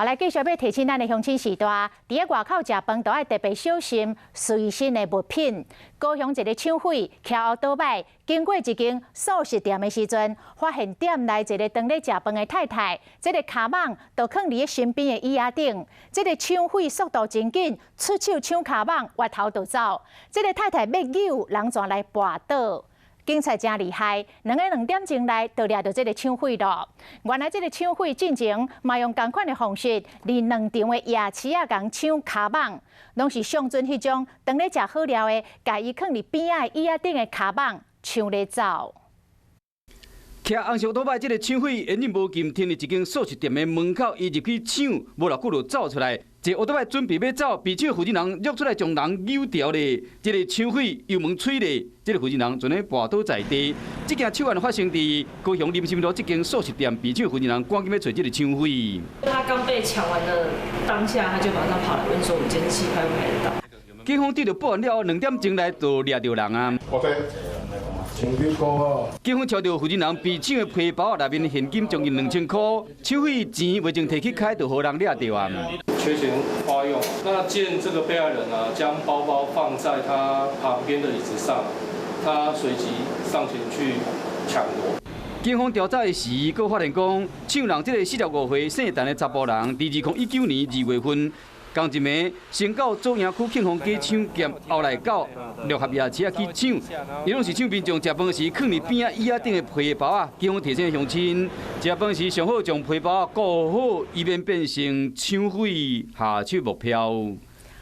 好，來繼續欲提醒咱的鄉親序大，佇咧外口食飯都愛特別小心隨身的物品。高雄一个搶匪騎歐多擺經過一間素食店的時陣，發現店內一个當咧食飯的太太，這个跤蠓就囥佇咧身邊的椅仔頂。這个搶匪速度真緊，出手搶跤蠓，越頭就走。這个太太欲搝，人煞來跋倒。警察真厲害，2個2點鐘內就掠著這个搶匪囉。原來這个搶匪進前嘛用仝款的方式，佇兩場的夜市仔共搶跤蠓，攏是上準彼種當咧食好料的，共伊囥佇邊仔椅仔頂的跤蠓搶咧走。騎紅色多擺，這个搶匪煙癮無禁，停佇一間素食店的門口，伊入去搶，無偌久就走出來。這歐多擺準備欲走，被搶負責人躍出來將人搝牢咧。這个搶匪油門催咧，這个負責人就呢跋倒在地。這件搶案發生佇高雄林森路這間素食店，被搶負責人趕緊欲揣這个搶匪。他剛被搶完的當下，他就馬上跑來問說：“我們監視器拍不拍得到？” 警方得著報案了後，2點鐘內就掠著人啊。警方抄著負責人被搶的皮包內面現金將近2000箍，搶匪錢未曾提去開，就予人掠著啊。缺錢花用，那見這個被害人啊，將包包放在他旁邊的椅子上，他隨即上前去搶奪。警方調查的時，閣發現講，搶人這个45歲姓陳的查埔人，佇2019年2月份，仝一暝先到左營區慶豐街搶劫，後來到六合夜市仔去搶，伊攏是搶民眾食飯時囥佇邊仔椅仔頂的皮包仔。警方提醒鄉親，食飯時上好將皮包仔顧好，以免變成搶匪下手目標。